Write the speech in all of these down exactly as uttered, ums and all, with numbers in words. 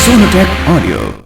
Sonotech Audio।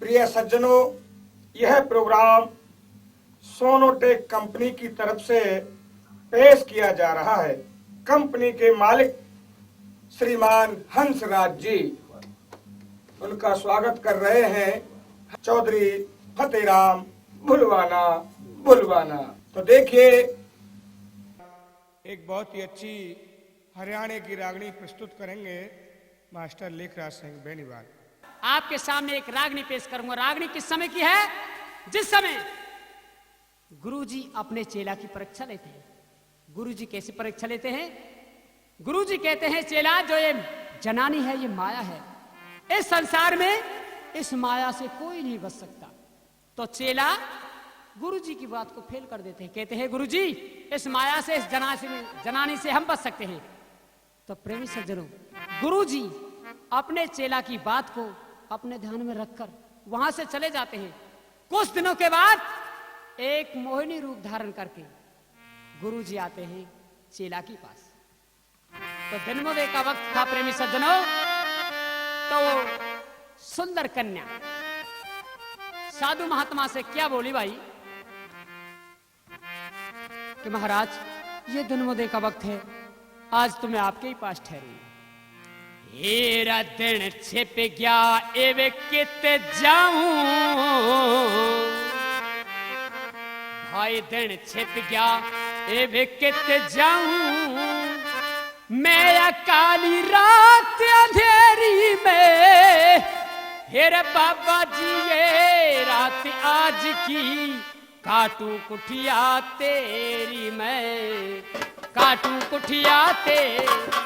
प्रिय सज्जनों, यह प्रोग्राम सोनोटेक कंपनी की तरफ से पेश किया जा रहा है। कंपनी के मालिक श्रीमान हंसराज जी, उनका स्वागत कर रहे हैं चौधरी फतेहराम भुलवाना, भुलवाना। तो देखिए, एक बहुत ही अच्छी हरियाणा की रागनी प्रस्तुत करेंगे मास्टर लेखराज सिंह बेनीवाल। आपके सामने एक रागनी पेश करूंगा। रागनी किस समय की है? जिस समय गुरुजी अपने चेला की परीक्षा लेते हैं। गुरुजी कैसे परीक्षा लेते हैं? गुरुजी कहते हैं, "चेला, जो ये जनानी है, ये माया है। इस संसार में इस माया से कोई नहीं बच सकता।" तो चेला गुरुजी की बात को फेल कर देते हैं, कहते हैं, "गुरुजी, इस माया से, इस जना से, जनानी से हम बच सकते हैं।" तो प्रेमी सज्जनों, गुरुजी अपने चेला की बात को अपने ध्यान में रखकर वहां से चले जाते हैं। कुछ दिनों के बाद एक मोहिनी रूप धारण करके गुरुजी आते हैं चेला के पास। तो दिनमोदे का वक्त था प्रेमी सज्जनों, तो सुंदर कन्या साधु महात्मा से क्या बोली भाई कि महाराज, ये दिनमोदे का वक्त है, आज तो मैं आपके ही पास ठहरूंगी। हेरा दिन छिप गया, एवे कित जाऊं। हाय दिन छिप गया, एवे कित जाऊं। मैं अकाली रात अंधेरी में, हेरे बाबा जी, ये रात आज की काटू कुठिया तेरी मैं, काटू कुठिया तेरी।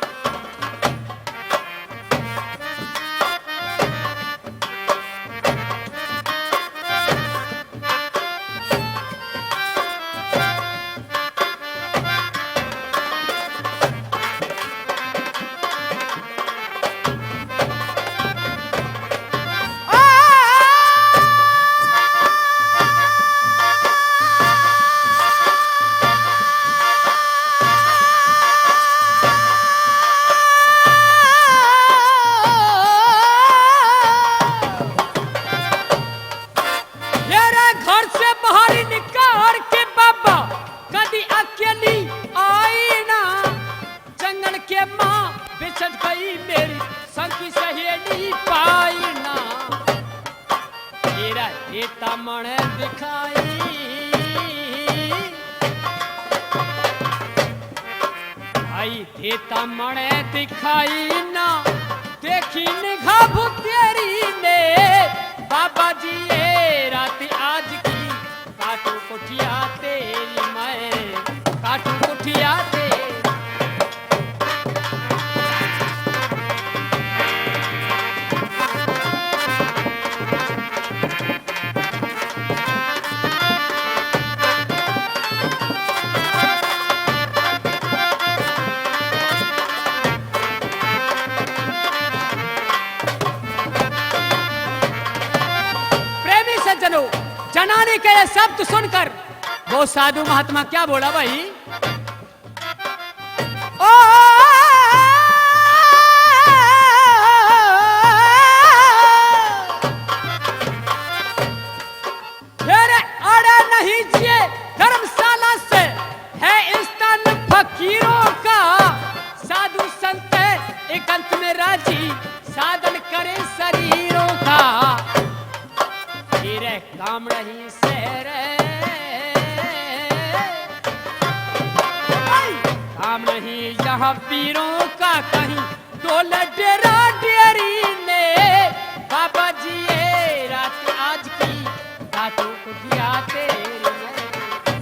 यारा घर से बाहर निकाल के बाबा कदी अकेली आई ना। जंगल के माँ बिछड़ गई मेरी, संग की सहेली पाई ना। तेरा देता मन दिखाई, भाई देता मन दिखाई ना, देखी निगाह तेरी ने, बाबा जी ये रात आज की काटू कुठिया तेरी मैं, काटू कुठिया तेरी। प्रेमी सज्जनों, जनानी के ये शब्द सुनकर वो साधु महात्मा क्या बोला भाई? ओ, फिर अड़ा नहीं जिए धर्मशाला से है स्थान फकीरों का। साधु संत एकांत में राजी, साधन करे शरीरों का। तेरे काम नहीं शहर, काम नहीं जहाँ पीरों का कहीं डोल डेरा डेरी में, बाबा जी ये रात आज की काटू कुठिया तेरी मैं,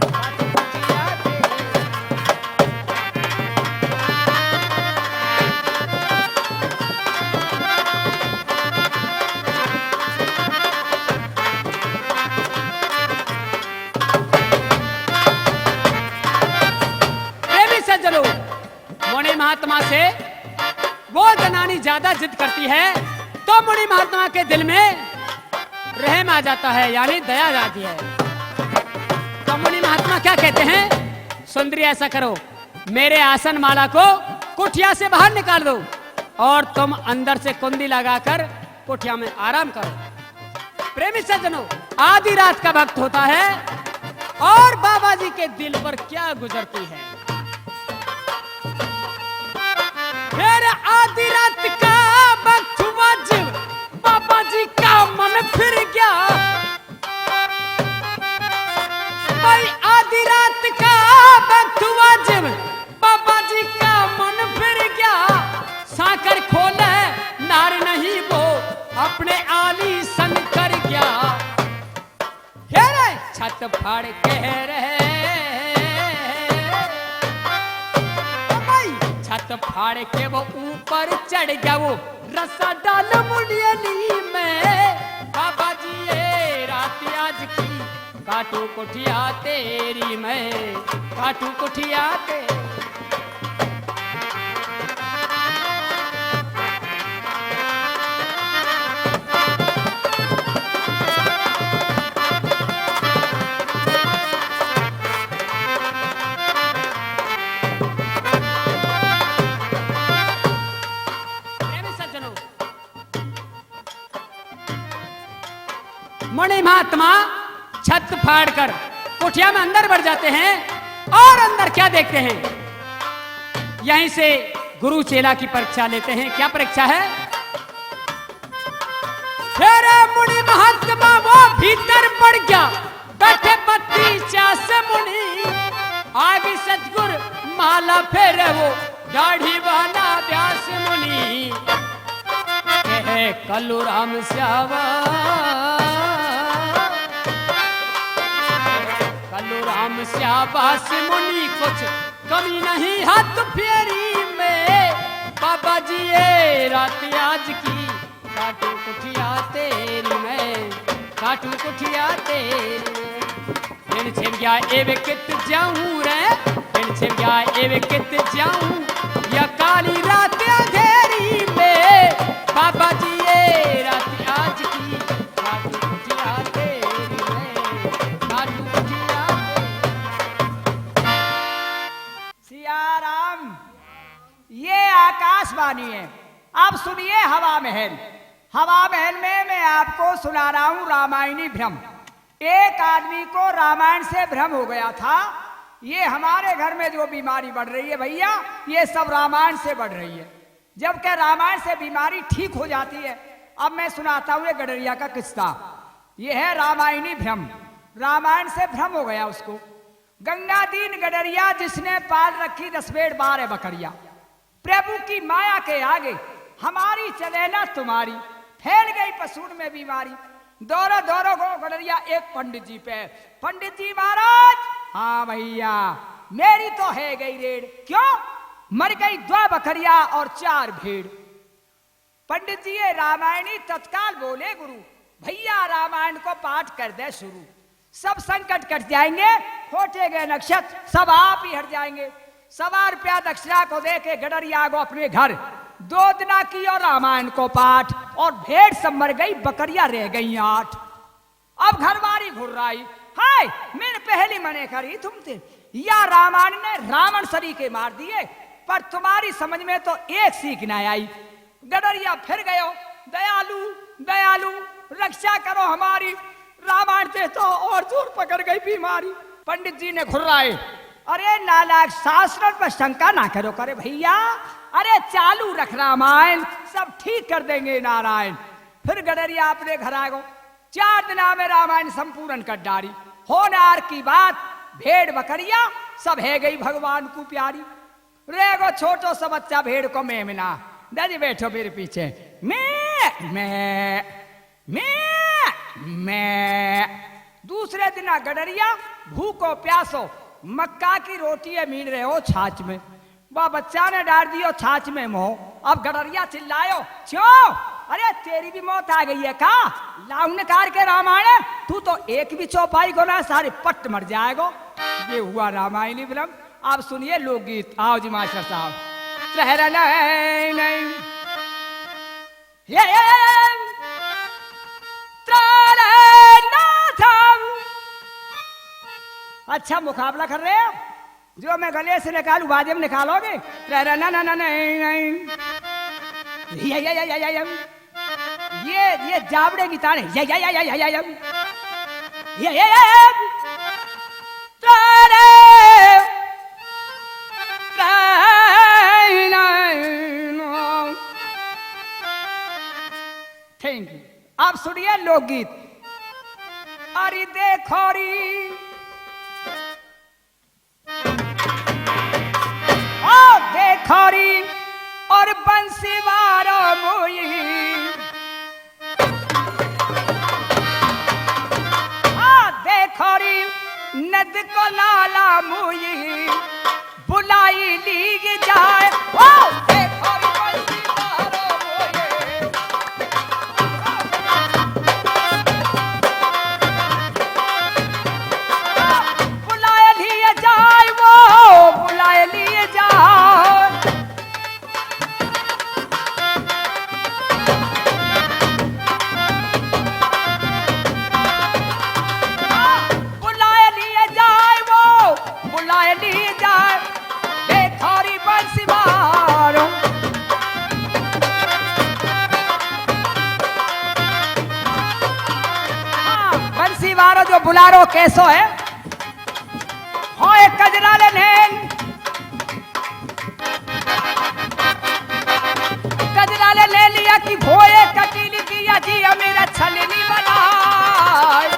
काटू कुठिया तेरी। प्रेमी सज्जनों, मुनि महात्मा से वो जनानी ज्यादा जिद करती है तो मुनि महात्मा के दिल में रहम आ जाता है, यानी दया आ जाती है। तो मुनि महात्मा क्या कहते हैं, सुंदरी ऐसा करो, मेरे आसन माला को कुटिया से बाहर निकाल दो और तुम अंदर से कुंडी लगाकर कुटिया में आराम करो। प्रेमी सज्जनों, आधी रात का वक्त होता है और बाबा जी के दिल पर क्या गुजरती है। फिर आधी रात का वक्त हुआ जब बाबा जी का मन फिर गया। भाई, आधी रात का वक्त हुआ जब बाबा जी का मन फिर गया। साकर खोले नार नहीं वो, अपने आलीसन कर गया। हे रे, छत फाड़ के रहे। ओ भाई, छत फाड़ के वो ऊपर चढ़ गया, वो रस्सा डाल मुंडियली में। बाबा जी, ये रात आज की काटू कुठिया तेरी मैं, काटू कुठिया तेरी। प्रेमी सज्जनों, मुनि महात्मा छत फाड़कर कुटिया में अंदर बढ़ जाते हैं और अंदर क्या देखते हैं, यहीं से गुरु चेला की परीक्षा लेते हैं। क्या परीक्षा है? फिर मुनि महात्मा वो भीतर बढ़ गया, बैठे बत्तीस चास मुनि, आगे सतगुर माला फेरे वो दाढ़ी वाला व्यास मुनि। कहे कलु राम स्यावा, कलु राम स्यावास मुनि कुछ कमी नहीं हाथ फेरी में। बाबा जी, ये रात आज की काटू कुठिया तेरी मैं, काटू कुठिया तेरी मैं। पिण छिप गया एवे कित जाऊं रे, पिण छिप गया एवे कित जाऊं, या काली रात अंधेरी में। बाबा जी, ये रात आज की काटू कुठिया तेरी मैं, काटू कुठिया तेरी। सिया राम, ये आकाशवाणी है। अब सुनिए हवा महल। हवा महल में मैं आपको सुना रहा हूं रामायणी भ्रम। एक आदमी को रामायण से भ्रम हो गया था। ये हमारे घर में जो बीमारी बढ़ रही है भैया, ये सब रामायण से बढ़ रही है। जबकि रामायण से बीमारी ठीक हो जाती है। अब मैं सुनाता हूं ये गडरिया का किस्सा। ये है रामायणी भ्रम। रामायण से भ्रम हो गया उसको। गंगादीन गडरिया जिसने पाल रखी दस भेड़ बारह बकरिया, प्रभु की माया के आगे हमारी चले ना तुम्हारी, फैल गई पशुन में बीमारी। दौरो दौरो गो गडरिया एक पंडित जी पे। पंडित जी महाराज, हाँ भैया, मेरी तो है गई रेड़। क्यों? मर गई दो बकरिया और चार भेड़। पंडित जी ये रामायणी तत्काल बोले गुरु, भैया रामायण को पाठ कर दे शुरू, सब संकट कट जाएंगे, खोटे गए नक्षत्र सब आप ही हट जाएंगे। सवा रुपया दक्षिणा को दे के गडरिया गो अपने घर, दो दिना कियो रामायण को पाठ और भेड़ सब मर गई, बकरिया रह गई आठ। अब घरवारी घुर्राई, हाय, मैंने पहली मने करी तुमसे, या रामायण ने रावण सरीके मार दिए, पर तुम्हारी समझ में तो एक सीख ना आई। गडरिया फिर गयो, दयालु, दयालु, रक्षा करो हमारी, रामायण से तो और जोर पकड़ गई बीमारी। पंडित जी ने घुर्राए, अरे नालायक, शास्त्र पर शंका ना करो करे भैया, अरे चालू रख रामायण, सब ठीक कर देंगे नारायण। फिर गडरिया अपने घर आ गो। चार दिना में रामायण संपूर्ण कर डारी। होनार की बात, भेड़ बकरिया सब है गई भगवान को प्यारी। रे गो छोटो सा बच्चा भेड़ को मेमना, दादी बैठो मेरे पीछे। मैं, मैं, मैं, मैं। दूसरे दिना गडरिया भूखो प्यासो मक्का की रोटी है मीन रहे हो छाछ में। वह बच्चा ने डाल दियो छाछ में मुंह। अब गडरिया चिल्लायो, "क्यों? अरे, तेरी भी मौत आ गई है का? लाऊं निकाल के रामायण, तू तो एक भी चौपाई को ना, सारी पट्ट मर जाएगो।" ये हुआ रामायणी विलंब। आप सुनिए लोकगीत। आओ जी मास्टर साहब। त्रहरनैनैं। ये, ये, ये, ये। त्रहरनाथम। अच्छा मुकाबला कर रहे हो? जो मैं गले से निकालूं, बाजे में निकालोगे? रे, रे, ना, ना, ना, नहीं, नहीं। ये, ये, ये, ये, ये, ये। ये, ये जावड़े की तान है। ये, ये, ये, ये, ये, ये, ये। ये, ये, ये, ये। तारे, तारे, ना, ना। Thank you। आप सुनिए लोकगीत। अरे देखो री, ओ देखो री, और बंसी वारो मोई। आ देखो री, नद को लाला मोई, बुलाई ली जाए। ओ देखो री, बंसी वारो मोई। बुलाए लिए जाए वो, बुलाए लिए जाए। बुलाए लिए जाए वो, बुलाए लिए जाए। देखो री बंसी वारो। हाँ, बंसी वारो जो बुलारो कैसो है? हो एक कजराले नैन, कजराले नैन लिया कि भोए कटीली दिया जी मेरा छलनी बनाए।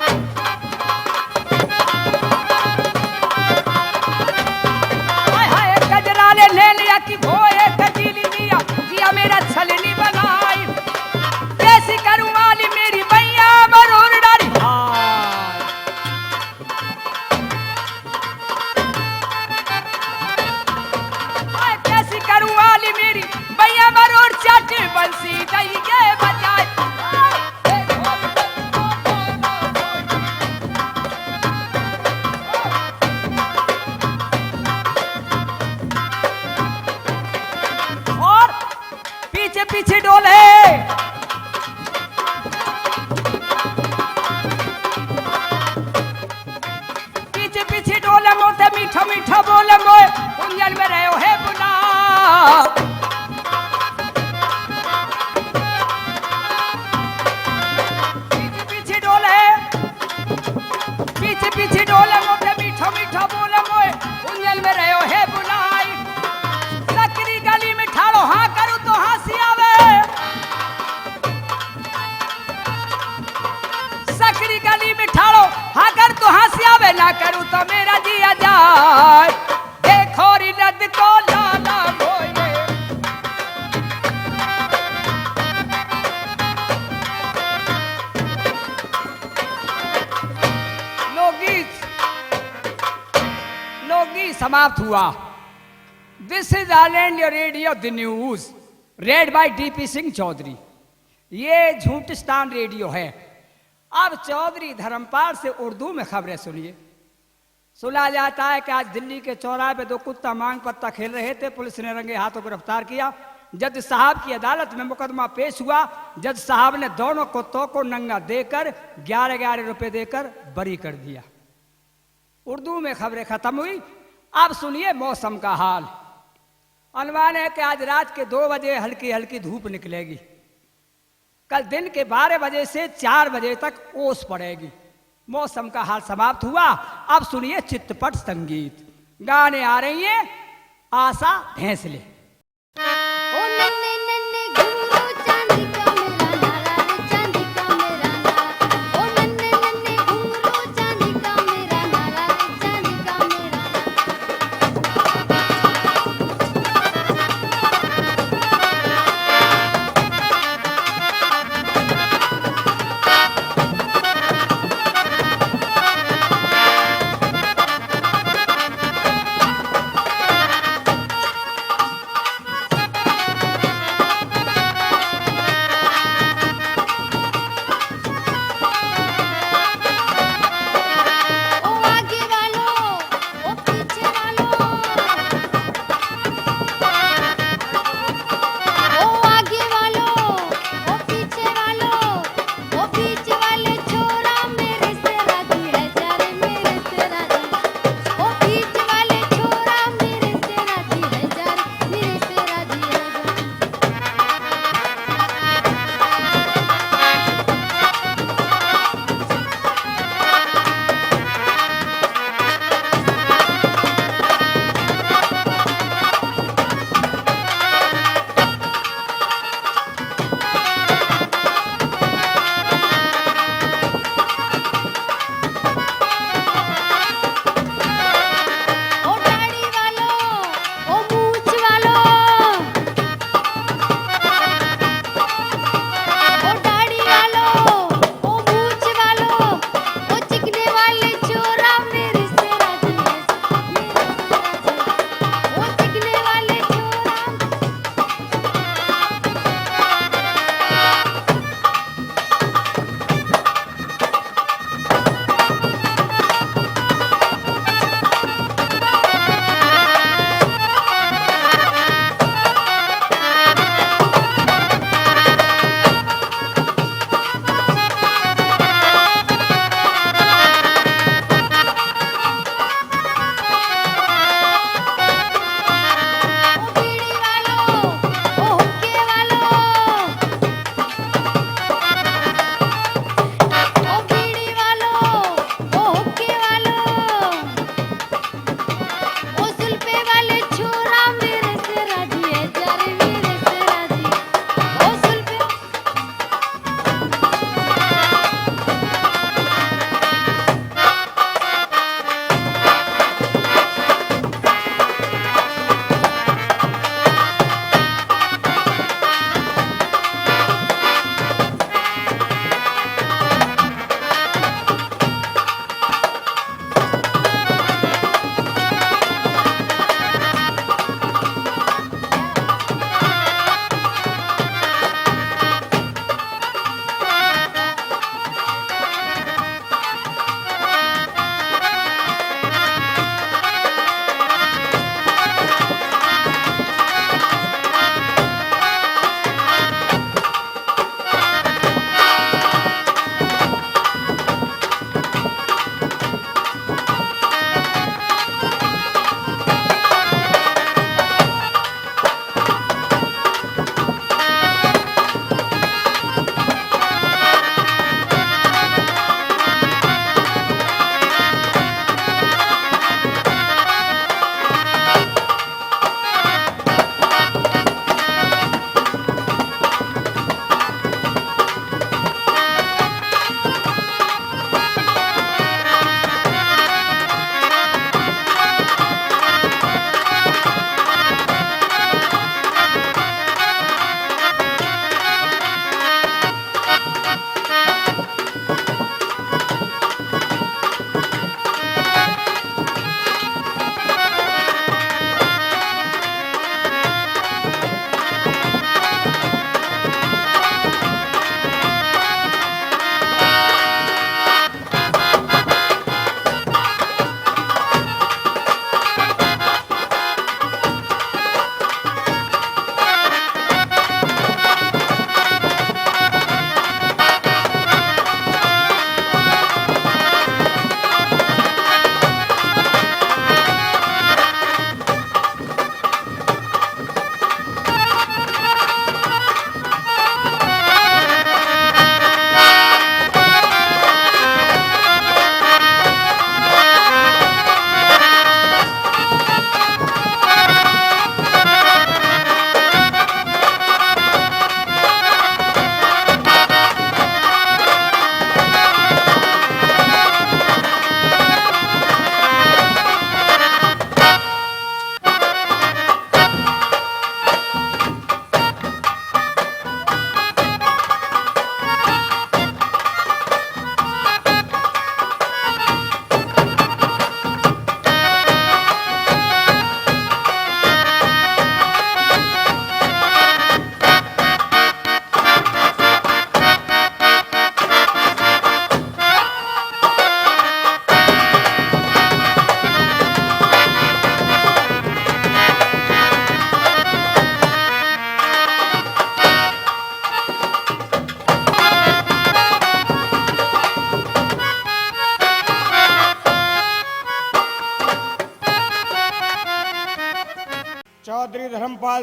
हाय, हाय, कजराले नैन लिया कि भोए कटीली दिया, दिया मेरा छलनी बनाई। कैसी करूं वाली मेरी मैया मरोर डारी। हाय। हाय, कैसी करूं वाली मेरी मैया मरोर चाटे बंसी दई के बजाए। और पीछे पीछे डोले। पीछे पीछे डोले मोते मीठा मीठा बोले मोए कुंजन में रहो है बुला। पीछे पीछे डोले, पीछे पीछे डोले मोते मीठा मीठा बोले मोए कुंजन में रहो है बुलाई। सकरी गली में ठाड़ो हाँ करूँ तो हंसी आवे। सकरी गली में ठाड़ो, अगर तो हंसी आवे ना करूँ तो मेरा जिया जाए। देखो री नद को लाला मोए। लोकगीत, लोकगीत समाप्त हुआ। This is All India Radio, the news, read by D P Singh Chaudhary। ये झूठस्तान रेडियो है। अब चौधरी धर्मपाल से उर्दू में खबरें सुनिए। सुना जाता है कि आज दिल्ली के चौराहे पे दो कुत्ता मांग पत्ता खेल रहे थे, पुलिस ने रंगे हाथों गिरफ्तार किया। जज साहब की अदालत में मुकदमा पेश हुआ। जज साहब ने दोनों कुत्तों को नंगा देकर ग्यारह ग्यारह रुपए देकर बरी कर दिया। उर्दू में खबरें खत्म हुई। अब सुनिए मौसम का हाल। अनुमान है कि आज रात के दो बजे हल्की हल्की धूप निकलेगी। कल दिन के बारह बजे से चार बजे तक ओस पड़ेगी। मौसम का हाल समाप्त हुआ। अब सुनिए चित्रपट संगीत। गाने आ रही हैं आशा भोंसले। ओ नन्हे नन्हे घुंघरू चांदी का मेरा नारा रे, चांदी का मेरा नारा। ओ नन्हे नन्हे घुंघरू चांदी का मेरा नारा रे, चांदी का मेरा नारा।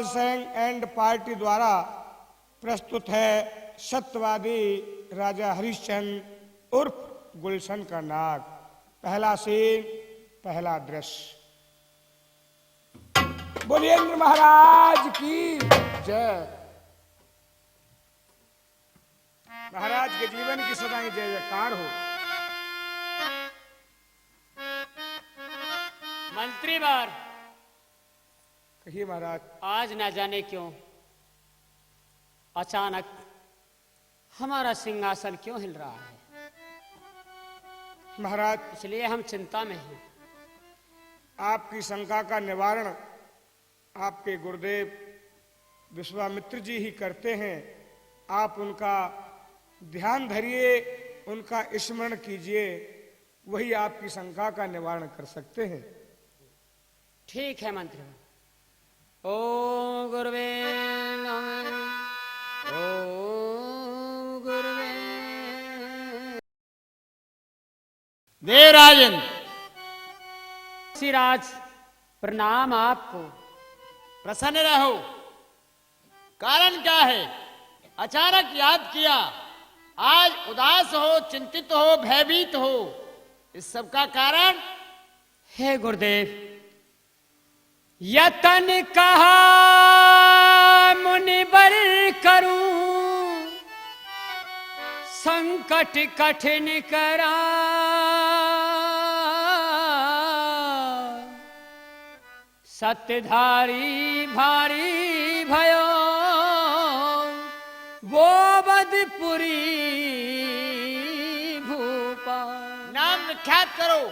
Singh and party द्वारा प्रस्तुत है सत्यवादी राजा हरिश्चंद्र उर्फ गुलशन का नाग। पहला सीन, पहला दृश्य। बोलिए इंद्र महाराज की जय। महाराज के जीवन की सदाई जय जयकार हो। मंत्री बार, कहिए महाराज। आज ना जाने क्यों अचानक हमारा सिंहासन क्यों हिल रहा है? महाराज, इसलिए हम चिंता में हैं। आपकी शंका का निवारण आपके गुरुदेव विश्वामित्र जी ही करते हैं। आप उनका ध्यान धरिए, उनका स्मरण कीजिए, वही आपकी शंका का निवारण कर सकते हैं। ठीक है मंत्री। ओम गुरुवे नमः। ओम गुरुवे। देवराज इंद्र। ऋषिराज, प्रणाम आपको। प्रसन्न रहो। कारण क्या है? अचानक याद किया, आज उदास हो, चिंतित हो, भयभीत हो, इस सब का कारण? हे गुरुदेव, यतन कहा मुनिबर करूं, संकट कठिन करा। सतधारी भारी भयो, वो बदपुरी भूपा। नाम विख्यात करो।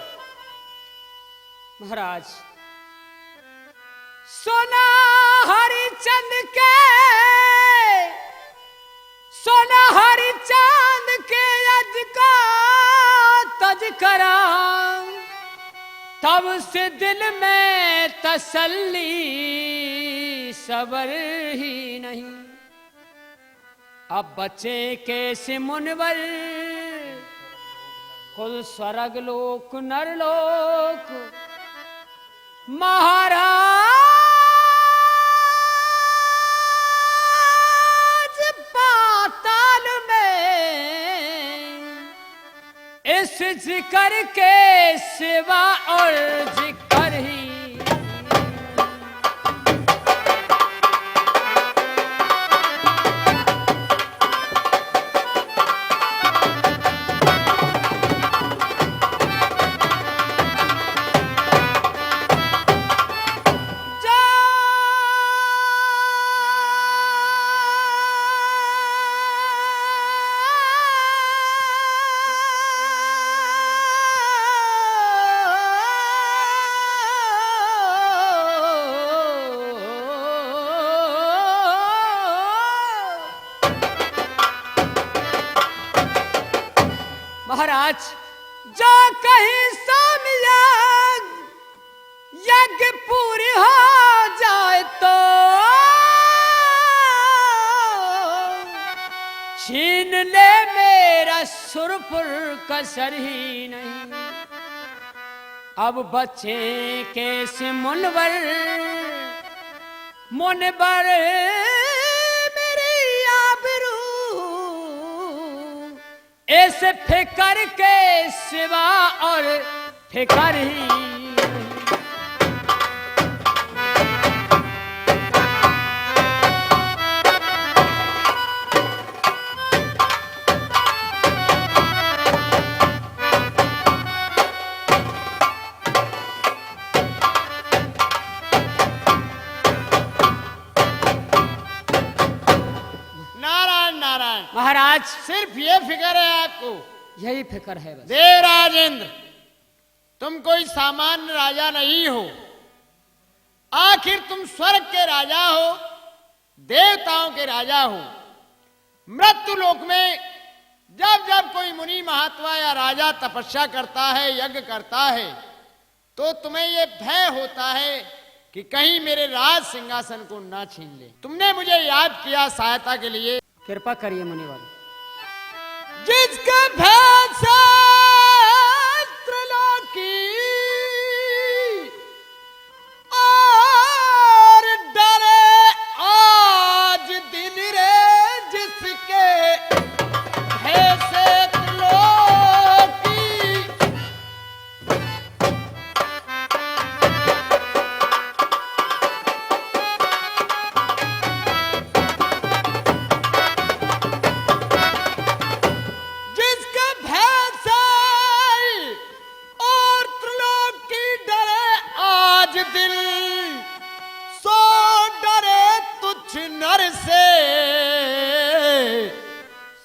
महाराज, सुना हरिचंद के, सुना हरिचंद के अज का तज करा, तब से दिल में तसल्ली सबर ही नहीं। अब बचे कैसे मुनिवर, खुद स्वर्ग लोक नर लोक, महाराज पाताल में इस जिक्र के सिवा और जिक्र ही। महाराज, जो कहीं सामयाग यज्ञ पूरी हो जाए तो छीन ले मेरा सुरपुर कसर ही नहीं। अब बचे कैसे मुनवर, मुनवर मेरी आबरू। इस फिकर के सिवा और फिकर ही। नारायण, नारायण। महाराज। सिर्फ ये फिक्र है आपको? यही फिक्र है बस। देवराज इंद्र, तुम कोई सामान्य राजा नहीं हो, आखिर तुम स्वर्ग के राजा हो, देवताओं के राजा हो। मृत्यु लोक में जब जब कोई मुनि महात्मा या राजा तपस्या करता है, यज्ञ करता है, तो तुम्हें ये भय होता है कि कहीं मेरे राज सिंहासन को ना छीन ले। तुमने मुझे याद किया सहायता के लिए। कृपा करिए मुनिवर। जिसके भय से त्रिलोकी और डरे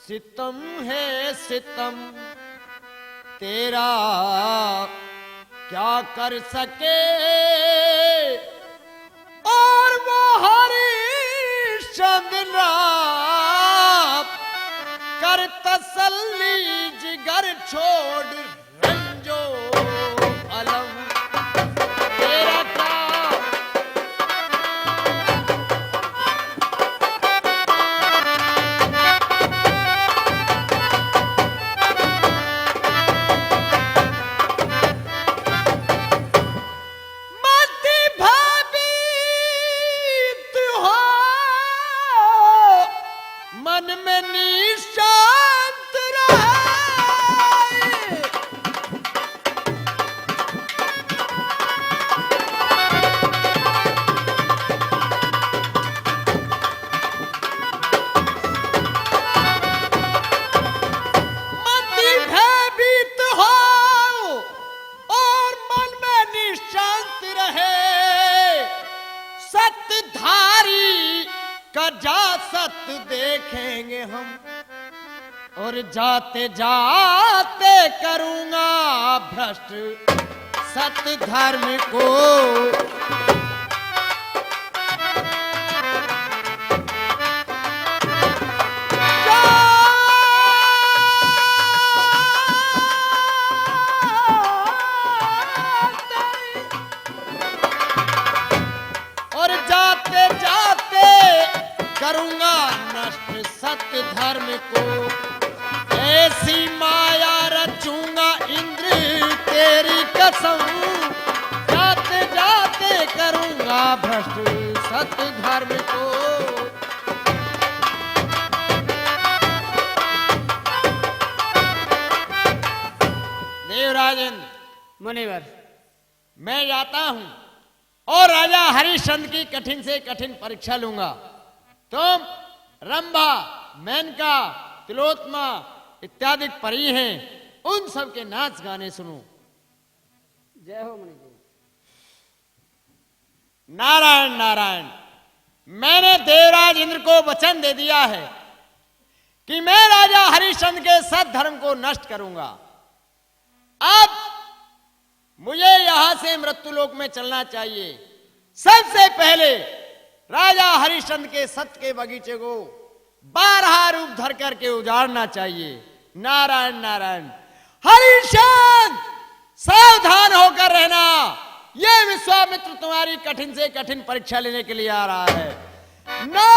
सितम है सितम, तेरा क्या कर सके। और वो हरिश्चंद्र ना कर तसल्ली, जिगर छोड़ रंजो अलम। तेरा क्या मत भयभीत हो, मन में निशांत रहे। मत भयभीत हो और मन में निश्चिंत रहे। सतधारी का जा सत देखेंगे हम। और जाते जाते करूंगा भ्रष्ट सत धर्म को। और जाते जाते करूंगा नष्ट सत धर्म को। ऐसी माया रचूंगा इंद्र तेरी कसम, जाते जाते करूंगा भ्रष्ट सत धर्म को। देवराज इंद्र, मुनिवर, मैं जाता हूं और राजा हरिश्चंद्र की कठिन से कठिन परीक्षा लूंगा। तुम रंभा, मेनका, तिलोत्तमा इत्यादि परी हैं, उन सब के नाच गाने सुनो। जय हो मुनि जी। नारायण नारायण, मैंने देवराज इंद्र को वचन दे दिया है कि मैं राजा हरिश्चंद्र के सत धर्म को नष्ट करूंगा। अब मुझे यहां से मृत्युलोक में चलना चाहिए। सबसे पहले राजा हरिश्चंद्र के सत के बगीचे को बारह रूप धर करके उजाड़ना चाहिए। नारायण नारायण। हरिश्चंद्र, सावधान होकर रहना, ये विश्वामित्र तुम्हारी कठिन से कठिन परीक्षा लेने के लिए आ रहा है। ना